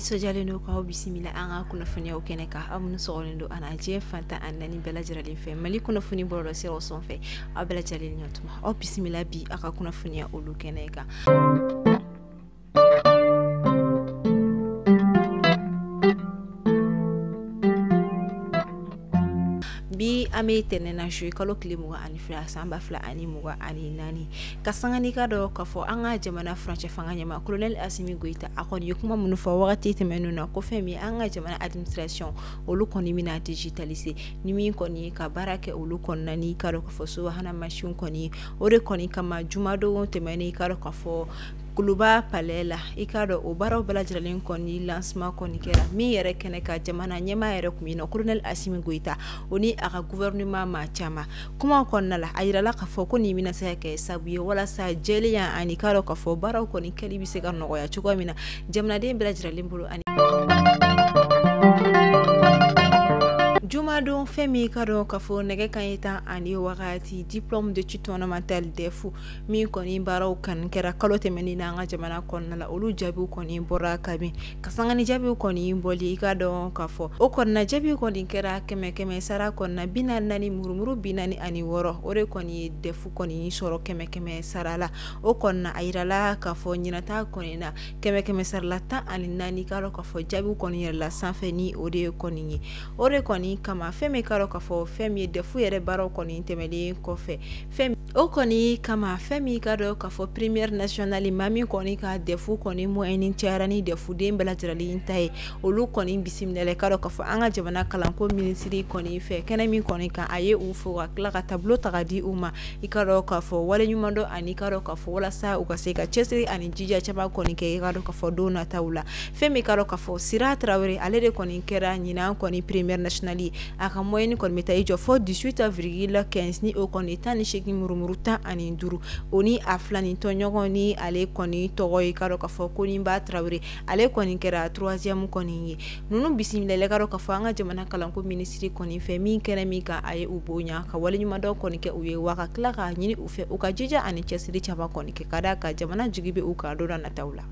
Nisɔndiyalen don k'aw bisimila an ka kunnafoniyaw kɛnɛ kan, aw minnu sɔgɔlen don an na diɲɛ fan 14 bɛɛ lajɛlen fɛ Mali kunnafoni bɔlɔlɔsiraw sanfɛ, aw bɛɛ lajɛlen ɲɔgɔntuma, aw bisimila bi aw ka kunnafoniya olu kɛnɛ kan. Bi an bɛ tɛnɛn na juillet kalo tile 22 san 2024, ka sanga n'i ka dɔn k'a fɔ an ka jamana furancɛ fanga ɲɛmaa colonel Assimi Goïta, a kɔni ye kuma minnu fɔ wagati tɛmɛnenw na ko fɛn min an ka jamana administration olu kɔni bɛna digitaliser, ni min kɔni ye ka baara kɛ olu kɔnɔna n'i ka dɔn k'a fɔ subahana mansinw kɔni, o de kɔni kama jumadon tɛmɛnen i ka dɔn k'a fɔ Kuluba palais la, i k'a dɔn o baaraw bɛɛ lajɛlen kɔni lancement kɔni kɛra min yɛrɛ kɛnɛ ka jamana ɲɛmaa yɛrɛ tun bɛ yen nɔ colonel Assimi Goïta, o ni a ka gouvernement maa caman. Kuma kɔnɔna la, a yirala k'a fɔ ko nin bɛna se ka kɛ sababu ye walasa jɛlenya ani k'a dɔn k'a fɔ baaraw kɔni kɛli bɛ se ka nɔgɔya cogo min na jamanaden bɛɛ lajɛlen bolo. Ani jumadon fɛn min ka dɔn k'a fɔ nɛgɛ kanɲɛ 10 ani wagati diplôme d'études fondamentales DEF min kɔni baaraw kɔni kɛra kalo tɛmɛnen na an ka jamana kɔnɔna la, olu jaabiw kɔni bɔra kabi ka sanga ni jaabiw kɔni bɔli, i ka dɔn k'a fɔ o kɔnɔna jaabi kɔni kɛra kɛmɛ kɛmɛ sara kɔnɔna 44 murumuru 46, o de kɔni ye DEF kɔni sɔrɔ kɛmɛ kɛmɛ sara la. O kɔnɔna a yirala k'a fɔ ɲinata kɔni na kɛmɛ kɛmɛ sara la 14, k'a dɔn k'a fɔ jaabiw kɔni yɛlɛla sanfɛ ni o de ye kɔni ye. O de kɔni kama fɛn min ka dɔn k'a fɔ fɛn min ye DEF yɛrɛ baaraw kɔni tɛmɛnen kɔfɛ, fɛn o kɔni kama fɛn min ka dɔn k'a fɔ première nationale maa min kɔni ka DEF kɔni moyenne cayara ni DEF den bɛɛ lajɛlen ta ye, olu kɔni bisimilala ka dɔn k'a fɔ an ka jamana kalanko minisiri kɔni fɛ kɛnɛ min kɔni kan, a ye u fo ka tila ka tableau ta ka di u ma, i ka dɔn k'a fɔ waleɲuman dɔn ani ka dɔn k'a fɔ walasa u ka se ka cɛsiri ani jija caman kɔni kɛ, i ka dɔn k'a fɔ don nataw la. Fɛn min ka dɔn k'a fɔ Sira Tarawele, ale de kɔni kɛra ɲinan kɔni première nationale ye, a ka moyenne kɔni bɛ taa i jɔ fɔ 18,15, ni o kɔni 18 murumuru 15, o ni a filanin tɔɲɔgɔn ni ale kɔni tɔgɔ ye ka dɔn k'a fɔ ko Koninba Tarawele, ale kɔni kɛra troisième kɔni ye. Ninnu bisimilala ka dɔn k'a fɔ an ka jamana kalanko minisiri kɔni fɛ min kɛnɛ min kan, a ye u bonya ka waleɲumandɔn kɔni kɛ u ye, wa ka tila k'a ɲini u fɛ u ka jija ani cɛsiri caman kɔni kɛ ka d'a kan jamana jigi bɛ u kan don nataw la.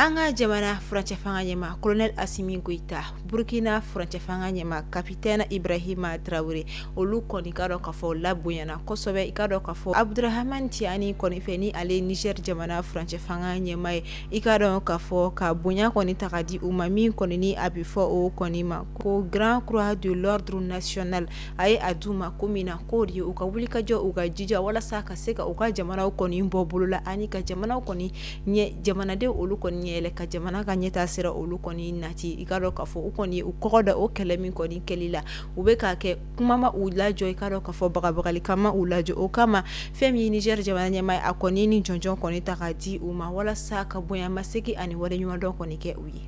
An ka jamana furancɛ fanga ɲɛmaa colonel Assimi Goïta, Burkina furancɛ fanga ɲɛmaa capitaine Ibrahima Traoré, olu kɔni ka dɔn k'a fɔ labonyana kosɛbɛ, i ka dɔn k'a fɔ Abdourahamane Tiani kɔni fɛ ni ale Niger jamana furancɛ fanga ɲɛmaa ye, i ka dɔn k'a fɔ ka bonya kɔni ta ka di u ma, min kɔni ni a bɛ fɔ o kɔni ma ko Grand Croix de l'Ordre national, a ye a d'u ma ko min na k'o de ye u ka wulikajɔ u ka jija walasa ka se ka u ka jamanaw kɔni bɔ bolo la ani ka jamanaw kɔni ɲɛ jamanaden olu kɔni ɲɛ yɛlɛ ka jamana ka ɲɛtaa sira olu kɔni nati. I ka dɔn k'a fɔ u kɔni u kɔgɔ da o kɛlɛ min kɔni kɛli la, u bɛ k'a kɛ kuma ma u lajɔ, i ka dɔn k'a fɔ bagabagali kama u lajɔ. O kama fɛn min ye Niger jamana ɲɛmaa ye, a kɔni ni jɔnjɔn kɔni ta k'a di u ma walasa ka bonyamasegin ani waleɲumandɔn kɔni kɛ u ye.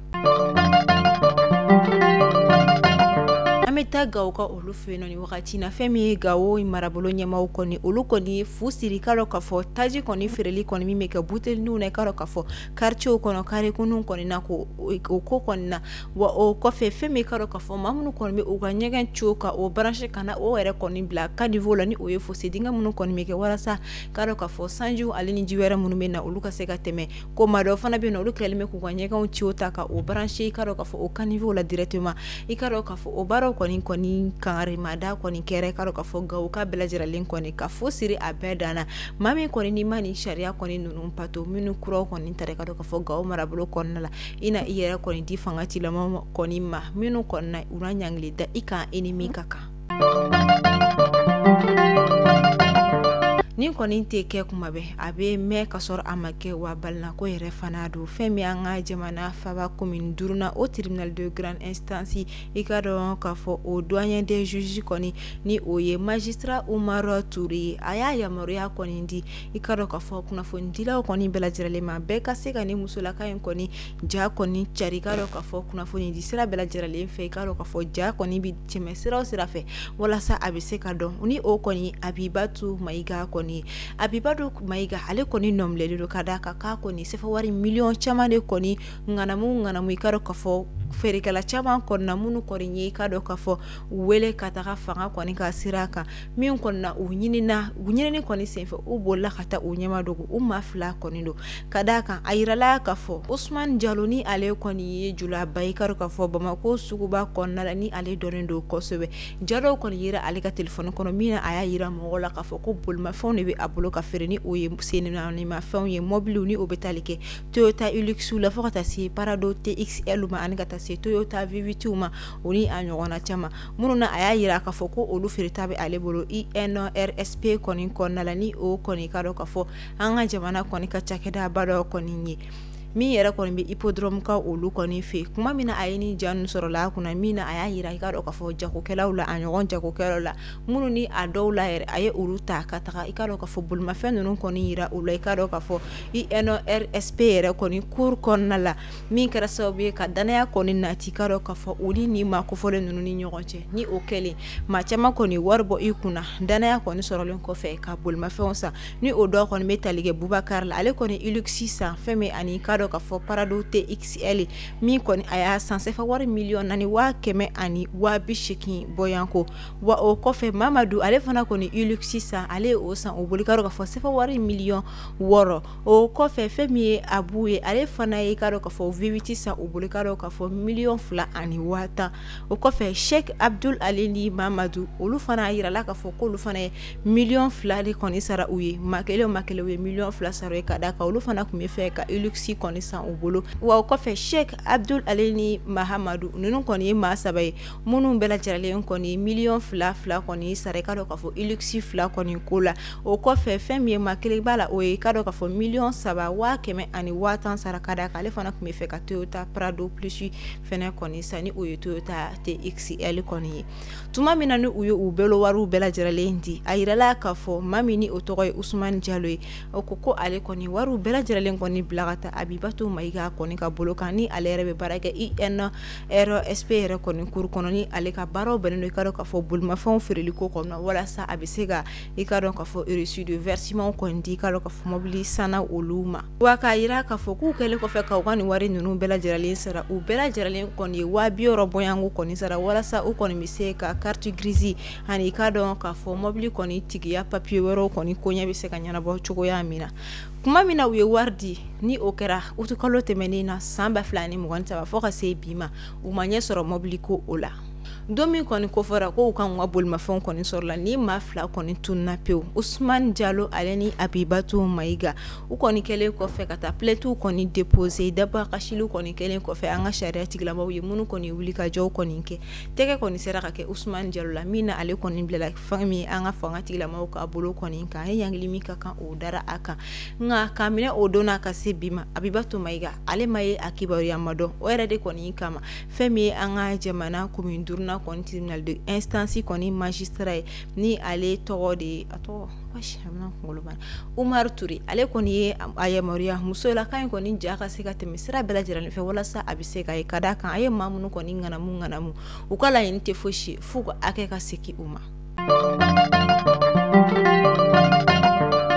An bɛ taa Gawo ka olu fɛ yen nɔ nin wagati na, fɛn min ye Gawo marabolo ɲɛmaaw kɔni, olu kɔni ye fu siri, i ka dɔn k'a fɔ taji kɔni feereli kɔni min bɛ kɛ buteliniw na, i ka dɔn k'a fɔ quartier kɔnɔ karekunw kɔni na, ko o ko kɔni na. Wa o kɔfɛ fɛn min ka dɔn k'a fɔ maa minnu kɔni bɛ u ka ɲɛgɛn tuyau ka o branche ka na o yɛrɛ kɔni bila caniveau la, ni o ye fossé dingɛ minnu kɔni bɛ kɛ walasa ka dɔn k'a fɔ sanjiw ale ni ji wɛrɛ minnu bɛ na olu ka se ka tɛmɛ. Ko maa dɔw fana bɛ yen nɔ, olu kɛlen bɛ k'u ka ɲɛgɛnw tuyau ta ka o branche, i ka dɔn k'a fɔ o caniveau la directement, i ka dɔn k'a fɔ o baaraw kɔni kɔni kangarimada kɔni kɛra, i ka dɔn k'a fɔ Gawo ka bɛɛ lajɛlen kɔni ka fu siri a bɛɛ dan na. Maa min kɔni ni ma nin sariya kɔni ninnu bato minnu kuraw kɔni tara, i ka dɔn k'a fɔ Gawo marabolo kɔnɔna la, i na i yɛrɛ kɔni di fanga tigilamɔgɔw kɔni ma minnu kɔni na u na ɲangili da i kan i ni min ka kan. Nin kɔni tɛ kɛ kuma bɛɛ, a bɛ mɛn ka sɔrɔ a ma kɛ, wa balinako yɛrɛ fana don. Fɛn min an ka jamana faaba commune duurunan o tribunal de grande instance, i ka dɔn k'a fɔ o doyen des juges kɔni ni o ye magistrat Umaru Ture ye, a y'a yamaruya kɔni di, i ka dɔn k'a fɔ kunnafonidilaw kɔni bɛɛ lajɛlen ma, bɛɛ ka se ka nin musolaka in kɔni ja kɔni cari, i ka dɔn k'a fɔ kunnafonidi sira bɛɛ lajɛlen fɛ, i ka dɔn k'a fɔ ja kɔni bɛ tɛmɛ sira o sira fɛ walasa a bɛ se ka dɔn. Ni o kɔni Abibatu Mayiga kɔni, Abibatu Mayiga ale kɔni nɔminɛlen don ka d'a kan k'a kɔni sefawari miliyɔn caman de kɔni ŋanamu ŋanamu, i ka dɔn k'a fɔ feerekɛla caman kɔni na minnu kɔni ye i ka dɔn k'a fɔ u wele ka taga fanga kɔni ka sira kan min kɔni na u ɲinina u ɲinini kɔni senfɛ u bolila ka taa u ɲɛma dogo u maa fila kɔni don ka d'a kan a yirala k'a fɔ Usumani Jalo ni ale kɔni ye julaba i ka dɔn k'a fɔ Bamakɔ suguba kɔnɔna la ni ale dɔnnen don kosɛbɛ ja dɔw kɔni yera ale ka telefɔni kɔnɔ min na a y'a yira mɔgɔw la k'a fɔ ko bolimafɛnw de bɛ a bolo ka feere ni o ye sennaanimafɛnw ye mɔbiliw ni o bɛ tali kɛ Toyota Hilux la fo ka taa se Prado TXL ma ani ka taa se Toyota V8 ma o ni a ɲɔgɔnna caman minnu na a y'a yira k'a fɔ ko olu feereta bɛ ale bolo INRSP kɔni kɔnɔna la ni o kɔni ka dɔn k'a fɔ an ka jamana kɔni ka cakɛdaba dɔ kɔni ye min yɛrɛ kɔni bɛ hippodrome ka olu kɔni fɛ tuma min na a ye ni ja ninnu sɔrɔla a kunna min na a y'a yira i ka dɔn k'a fɔ jagokɛlaw la a ɲɔgɔn jagokɛlaw la minnu ni a dɔw la yɛrɛ a ye olu ta ka taga i ka dɔn k'a fɔ bolimafɛn ninnu kɔni yira u la i ka dɔn k'a fɔ INRSP yɛrɛ kɔni cour kɔnɔna la min kɛra sababu ye ka danaya kɔni nati i ka dɔn k'a fɔ olu ni maa kofɔlen ninnu ni ɲɔgɔn cɛ ni o kɛlen maa caman kɔni wari bɔ i kunna danaya kɔni sɔrɔlen kɔfɛ ka bolimafɛnw san ni o dɔw kɔni bɛ tali kɛ Bubakari la ale kɔni Hilux san fɛn min ani ka dɔn k'a fɔ Prado TXL min kɔni a y'a san sefa wari 4,480,000 bɔyanko wa o kɔfɛ Mamadu ale fana kɔni Hilux san ale ye o san o bolo i ka dɔn k'a fɔ sefa wari 6 miliyɔn. O kɔfɛ fɛn min ye Abu ye, ale fana ye i ka dɔn k'a fɔ V8 san o bolo i ka dɔn k'a fɔ 2,2 millions. O kɔfɛ Sheikh Abdul ale ni Mamadu, olu fana a yirala k'a fɔ k'olu fana ye 2 miliyɔn de kɔni sara u ye. Maa kelen o maa kelen u ye 2 miliyɔn sara u ye ka d'a kan olu fana tun bɛ fɛ ka Hilux kɔni san u bolo. Wa o kɔfɛ Sheikh Abdul ale ni Mahamadu ninnu kɔni ye maa saba ye minnu bɛɛ lajɛlen kɔni ye 2 miliyɔn kɔni sara i ka dɔn k'a fɔ Hilux fila kɔni ko la. O kɔfɛ fɛn min ye maa kelen b'a la, o ye i ka dɔn k'a fɔ 3,110,000 sara ka d'a kan ale fana tun bɛ fɛ ka Toyota Prado Plus fɛnɛ kɔni san ni o ye Toyota TXL kɔni ye. Tuma min na ni u ye u bolo wariw bɛɛ lajɛlen di, a yirala k'a fɔ maa min ni o tɔgɔ ye Usumani Jalo ye, o ko ko ale kɔni wariw bɛɛ lajɛlen kɔni bila ka taa Abibatu Mayiga kɔni ka bolo kan ni ale yɛrɛ bɛ baara kɛ INRSP yɛrɛ kɔni cour kɔnɔ ni ale ka baaraw bɛnnen don i ka dɔn k'a fɔ bolimafɛnw feereli ko kɔnɔ walasa a bɛ se ka i ka dɔn k'a fɔ reçu de versement kɔni di i ka dɔn k'a fɔ mobili sanna olu ma. Wa k'a yira k'a fɔ k'u kɛlen kɔfɛ ka u ka nin wari ninnu bɛɛ lajɛlen sara, u bɛɛ lajɛlen kɔni ye 60,000 bɔyanko kɔni sara walasa u kɔni bɛ se ka carte grise ani i ka dɔn k'a fɔ mobili kɔni tigiya papier wɛrɛw kɔni koɲɛ bɛ se ka ɲɛnabɔ cogoya min na. Tuma min na u ye wari di, ni o kɛra utukalo tɛmɛnen na san 2023 fo ka se bi ma, u ma ɲɛ sɔrɔ mobili ko o la. Don min kɔni ko fɔra ko u kan ka bolimafɛnw kɔni sɔrɔ la, ni maa fila kɔni tununna pewu, Usumani Jalo ale ni Abibatu Mayiga. U kɔni kɛlen kɔfɛ ka taa plainte kɔni déposé, dabakasiliw kɔni kɛlen kɔfɛ an ka sariya tigilamɔgɔw ye minnu kɔni wuli ka jɔw kɔni kɛ, tɛgɛ kɔni sera ka kɛ Usumani Jalo la min na ale kɔni bilala fɛn min an ka fanga tigilamɔgɔw ka bolo kɔni kan, a ye ɲangili min ka kan o dara a kan. Nka k'a minɛ o don n'a ka se bi ma, Abibatu Mayiga ale ma ye, a kibaruya ma dɔn. O yɛrɛ de kɔni kama fɛn min ye an ka jamana commune duurunan kɔni tribunal de instance kɔni magistrat ye ni ale tɔgɔ de ye, a tɔgɔ a bɛna kunkolo bana, Umaru Ture, ale kɔni ye a yamaruya muso la k'a in kɔni ja ka se ka tɛmɛ sira bɛɛ lajɛlen fɛ walasa a bɛ se ka ye ka d'a kan a ye maa minnu kɔni ŋanamu ŋanamu, u ka laɲini tɛ fosi ye f'u ka hakɛ ka segin u ma.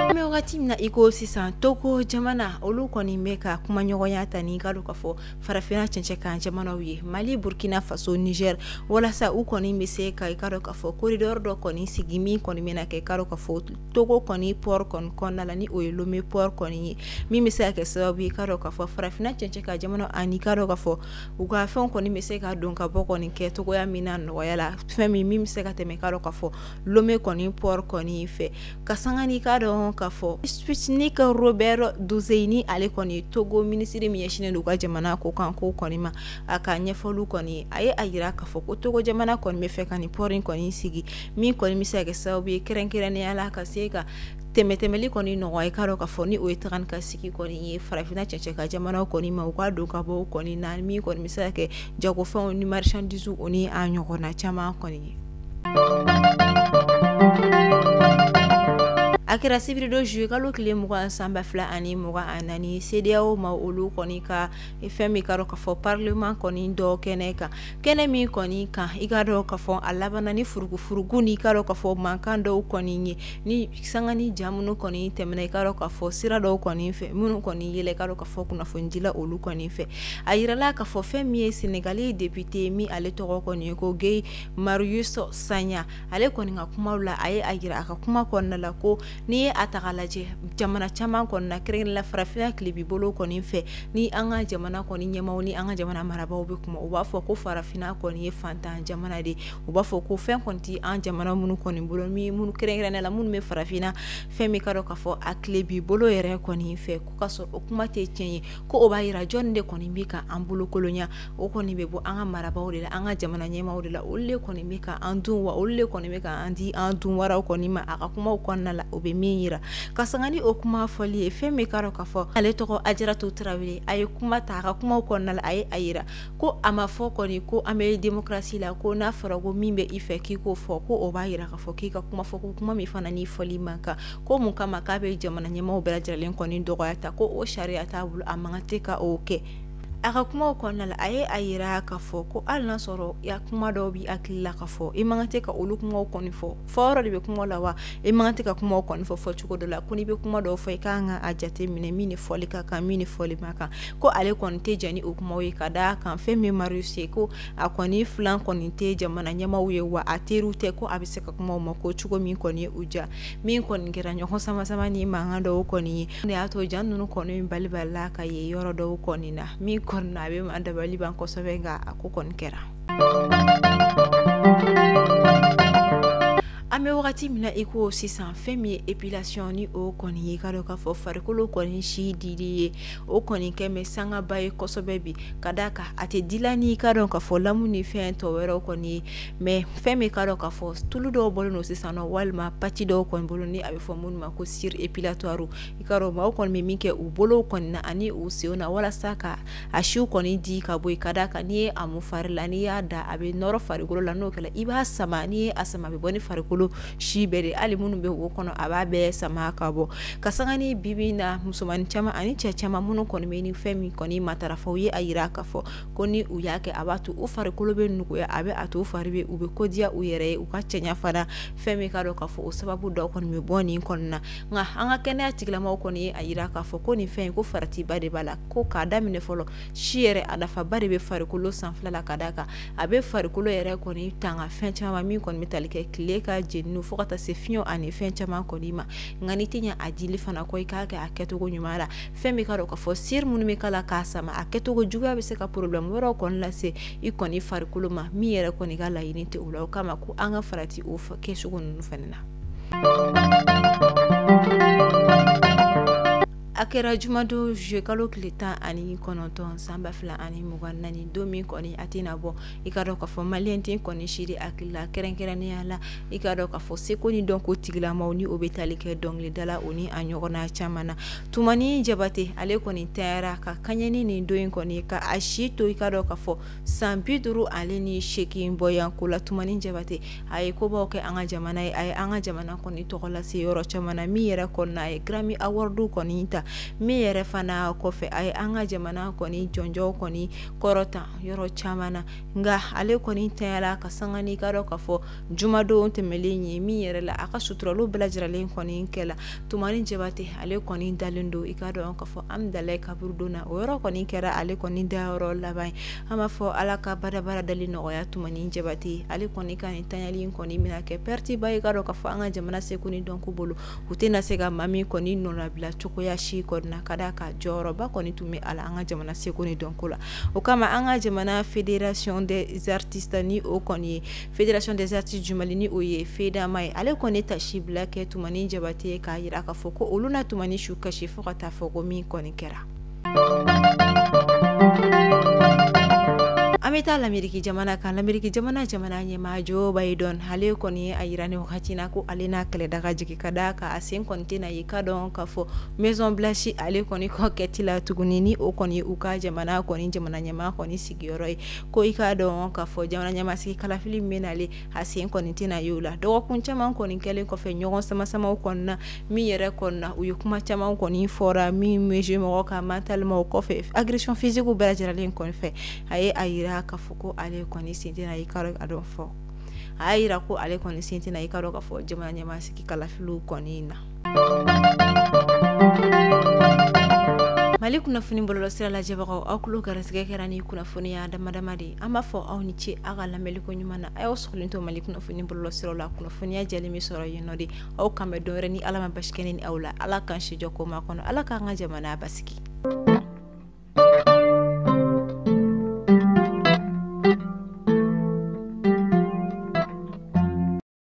An bɛ wagati min na i ko sisan, Togo jamana olu kɔni bɛ ka kumaɲɔgɔnya ta ni ka dɔn k'a fɔ farafinna cɛncɛn kan jamanaw ye, Mali, Burkina Faso, Niger, walasa u kɔni bɛ se ka i ka dɔn k'a fɔ corridor dɔ kɔni sigi min kɔni bɛna kɛ i ka dɔn k'a fɔ Togo kɔni port kɔni kɔnɔna la ni o ye Lomé port kɔni ye, min bɛ se ka kɛ sababu ye i ka dɔn k'a fɔ farafinna cɛncɛn kan jamana ani i ka dɔn k'a fɔ u ka fɛnw kɔni bɛ se ka don ka bɔ kɔni kɛ cogoya min na nɔgɔya la, fɛn min bɛ se ka tɛmɛ i ka dɔn k'a fɔ Lomé kɔni port kɔni fɛ. Ka sanga ni ka dɔn k'a fɔ Sputnik Robert Dussey, ale kɔni Togo minisiri min ɲɛsinnen don u ka jamana ko kan ko kɔni ma, a ka ɲɛfɔliw kɔni a ye a yira k'a fɔ ko Togo jamana kɔni bɛ fɛ ka nin port in kɔni sigi min kɔni bɛ se ka kɛ sababu ye kɛrɛnkɛrɛnnenya la ka se ka tɛmɛtɛmɛli kɔni nɔgɔya i ka dɔn k'a fɔ ni o ye taga ni ka sigi kɔni ye farafinna cɛncɛn ka jamanaw kɔni ma, u ka don ka bɔ kɔni na min kɔni bɛ se ka kɛ jagofɛnw ni marchandises o ni a ɲɔgɔnna caman kɔni ye. A kɛra sibiridon juillet kalo tile 20 san 2024 CEDEAO ma olu kɔni ka fɛn min ka dɔn k'a fɔ parlement kɔni dɔ kɛnɛ kan, kɛnɛ min kɔni kan i ka dɔn k'a fɔ a labanna ni furugufurugu ni i ka dɔn k'a fɔ mankan dɔw kɔni ye ni sanga ni ja minnu kɔni tɛmɛna i ka dɔn k'a fɔ sira dɔw kɔni fɛ minnu kɔni yɛlɛ i ka dɔn k'a fɔ kunnafonidila olu kɔni fɛ. A yirala k'a fɔ fɛn min ye Senegali député min ale tɔgɔ kɔni ye ko Guy Marius Sagna, ale kɔni ka kumaw la a ye a yira a ka kuma kɔnɔna la ko n'i ye a ta k'a lajɛ jamana caman kɔnɔna kɛrɛnkɛrɛnnenya la farafinna tilebi bolo kɔni fɛ, ni an ka jamana kɔni ɲɛmaaw ni an ka jamana marabaaw bɛ kuma, u b'a fɔ ko farafinna kɔni ye fantan jamana de ye, u b'a fɔ ko fɛn kɔni tɛ an jamana minnu kɔni bolo minnu kɛrɛnkɛrɛnnenya la minnu bɛ farafinna fɛn min ka dɔn k'a fɔ a tilebi bolo yɛrɛ kɔni fɛ, ko ka sɔrɔ o kuma tɛ tiɲɛ ye, ko o b'a yira jɔnni de kɔni bɛ ka an bolokolonya, o kɔni bɛ bɔ an ka marabaaw de la, an ka jamana ɲɛmaaw de la, olu de kɔni bɛ ka an dun wa olu de kɔni bɛ ka an di an dun waraw kɔni ma. A ka kumaw kɔnɔna la o bɛ min yira ka sanga ni o kuma fɔli ye, fɛn min ka dɔn k'a fɔ ale tɔgɔ Ajaratu Tarawele, a ye kuma ta a ka kumaw kɔnɔna la, a ye a yira ko a ma fɔ kɔni ko an bɛ démocratie la, ko n'a fɔra ko min bɛ i fɛ k'i k'o fɔ, ko o b'a yira k'a fɔ k'i ka kuma fɔ ko kuma min fana n'i fɔli man kan, ko mun kama k'a bɛ jamana ɲɛmaaw bɛɛ lajɛlen kɔni dɔgɔya ta, ko o sariya t'a bolo, a man kan tɛ ka o kɛ. A ka kumaw kɔnɔna la a ye a yira k'a fɔ ko hali n'a sɔrɔ ya kuma dɔw b'i hakili la k'a fɔ i man kan tɛ ka olu kumaw kɔni fɔ, fɔyɔrɔ de bɛ kuma la wa i man kan tɛ ka kumaw kɔni fɔ fɔcogo dɔ la, ko n'i bɛ kuma dɔw fɔ i ka kan ka a jate minɛ min ni fɔli ka kan min ni fɔli man kan, ko ale kɔni tɛ jɛn ni o kumaw ye, ka d'a kan fɛn min Marius ye ko a kɔni filan kɔni tɛ jamana ɲɛmaaw ye wa a teriw tɛ, ko a bɛ se ka kuma u ma ko cogo min kɔni ye u ja, min kɔni kɛra ɲɔgɔn sama sama ni mankan dɔw kɔni ye, ne y'a to ja ninnu kɔni balibalila ka ye yɔrɔ dɔw kɔni na, min kɔni na a bɛ maa dabali ban kosɛbɛ, nka a ko kɔni kɛra. An bɛ wagati min na i ko sisan, fɛn min ye épilation ni o kɔni ye, ka dɔn k'a fɔ farikolo kɔni si dili ye, o kɔni kɛ mɛ sangaba ye kosɛbɛ bi, ka d'a kan a tɛ dila ni ka dɔn k'a fɔ lamu ni fɛn tɔ wɛrɛw kɔni ye, mais fɛn min ka dɔn k'a fɔ tulu dɔw bɔlen don sisan nɔ walima pâte dɔw kɔni bolo ni a bɛ fɔ minnu ma ko cire épilatoire, i ka dɔn maaw kɔni bɛ min kɛ u bolow kɔni na ani u senw na walasa ka a siw kɔni di ka bɔ yen, ka d'a kan n'i ye a mun fari la n'i y'a da a bɛ nɔrɔ farikolo la, n'o kɛra i b'a sama, n'i ye a sama a bɛ bɔ ni farikolo si bɛɛ de, hali minnu bɛ wo kɔnɔ a b'a bɛɛ sama ka bɔ. Ka sanga ni bibi na musomanin caman ani cɛ caman minnu kɔni bɛ ni fɛn min kɔni matarafa, u ye a yira k'a fɔ ko ni u y'a kɛ a b'a to u farikolo bɛ nuguya, a bɛ a to u fari bɛ u bɛ kodiya u yɛrɛ ye, u ka cɛɲa fana fɛn min ka dɔn k'a fɔ o sababu dɔw kɔni bɛ bɔ nin kɔni na. Nka an ka kɛnɛya tigilamɔgɔw kɔni ye a yira k'a fɔ ko nin fɛn in ko faratiba de b'a la, ko k'a daminɛ fɔlɔ si yɛrɛ a nafaba de bɛ farikolo sanfɛla la, ka d'a kan a bɛ farikolo yɛrɛ kɔni tanga fɛn caman min kɔni bɛ tali kɛ tile ka jenini fo ka taa se fiɲɛ ani fɛn caman kɔni ma. Nka n'i tɛ ɲɛ a dili fana kɔ i k'a kɛ a kɛcogo ɲuman la, fɛn min ka dɔn k'a fɔ cire minnu bɛ k'a la k'a sama a kɛcogo juguya bɛ se ka problème wɛrɛw kɔni lase i kɔni farikolo ma min yɛrɛ kɔni ka laɲini tɛ o la, o kama ko an ka farati o kɛcogo ninnu fana na. A kɛra jumadon juillet kalo tile 19 san 2024, don min kɔni a tɛna bɔ i ka dɔn k'a fɔ maliyɛn tɛ kɔni si de hakili la, kɛrɛnkɛrɛnnenya la i ka dɔn k'a fɔ seko ni dɔnko tigilamaw ni o bɛ tali kɛ dɔnkilidala o ni a ɲɔgɔnna caman na. Tumani Jabate ale kɔni tayara ka kaɲɛ ni nin don in kɔni ka a si to i ka dɔn k'a fɔ san 58 bɔyanko la. Tumani Jabate a ye kobaw kɛ an ka jamana ye, a ye an ka jamana kɔni tɔgɔ lase yɔrɔ caman na, min yɛrɛ kɔni a ye Grammy Award kɔni ta, min yɛrɛ fana kɔfɛ a ye an ka jamana kɔni jɔnjɔn kɔni kɔrɔta yɔrɔ caman na. Nka ale kɔni tanyala ka sanga ni ka dɔn k'a fɔ jumadon tɛmɛlen ye, min yɛrɛ la a ka suturaliw bɛɛ lajɛlen kɔni kɛla. Tumani Jabate ale kɔni dalen don i ka dɔn k'a fɔ Amidalayi kaburudon na, o yɔrɔ kɔni kɛra ale kɔni dayɔrɔ laban ye. An b'a fɔ Ala ka badabada dali nɔgɔya Tumani Jabate, ale kɔni ka nin tanyali in kɔni bɛna kɛ perte ba ye, ka dɔn k'a fɔ an ka jamana seko ni dɔnko bolo, u tɛna se ka maa min kɔni nɔnabila cogoya si kɔni na, ka d'a kan jɔyɔrɔba kɔni tun bɛ a la an ka jamana seko ni dɔnko la. O kama an ka jamana fédération des artistes ni o kɔni ye fédération des artistes du Mali ni o ye FEDAMA ye, ale kɔni tasi bila kɛ Tumani Jabate k'a yira k'a fɔ ko olu na Tumani su kasi fo ka taa fɔ ko min kɔni kɛra. An bɛ taa Lameriki jamana kan. Lameriki jamana ɲɛmaa Joe Biden, ale kɔni a yira ni wagati na ko ale n'a kɛlɛdaga jigi ka da kan, a sen kɔni tɛna ye ka dɔn k'a fɔ Maison Blanche ale kɔni kɔ kɛti la tuguni, ni o kɔni u ka jamana kɔni jamana ɲɛmaa kɔni sigiyɔrɔ ye. Ko i k'a dɔn k'a fɔ jamana ɲɛmaa sigi kalafili min nalen, a sen kɔni tɛna ye o la. Dɔgɔkun caman kɔni kɛlen kɔfɛ ɲɔgɔn sama-samaw kɔnɔna min yɛrɛ kɔnɔna, u ye kuma caman kɔni fɔra min mɛ mɔgɔ ka mantalimaw kɔfɛ, agression physique bɛɛ lajɛlen kɔfɛ, a ye a yira k'a fɔ ko ale kɔni sen tɛna i ka a dɔn fɔ, a y'a yira ko ale kɔni sen tɛna i ka dɔn k'a fɔ jamana ɲɛmaa sigi kalafiliw kɔni na. Mali kunnafoni bɔlɔlɔsira lajɛbagaw, aw tulo garisɛgɛ kɛra ni kunnafoniya dama dama de ye. An b'a fɔ aw ni ce aw ka lamɛnliko ɲuman na. A y'aw sɔgɔlen to Mali kunnafoni bɔlɔlɔsiraw la, kunnafoniya jɛlen bɛ sɔrɔ yen nɔ de. Aw kan bɛ dɔwɛrɛ ni Ala ma basi kɛ ni aw la. Ala k'an si jɔ ko ma kɔnɔ, Ala k'an ka jamana basigi.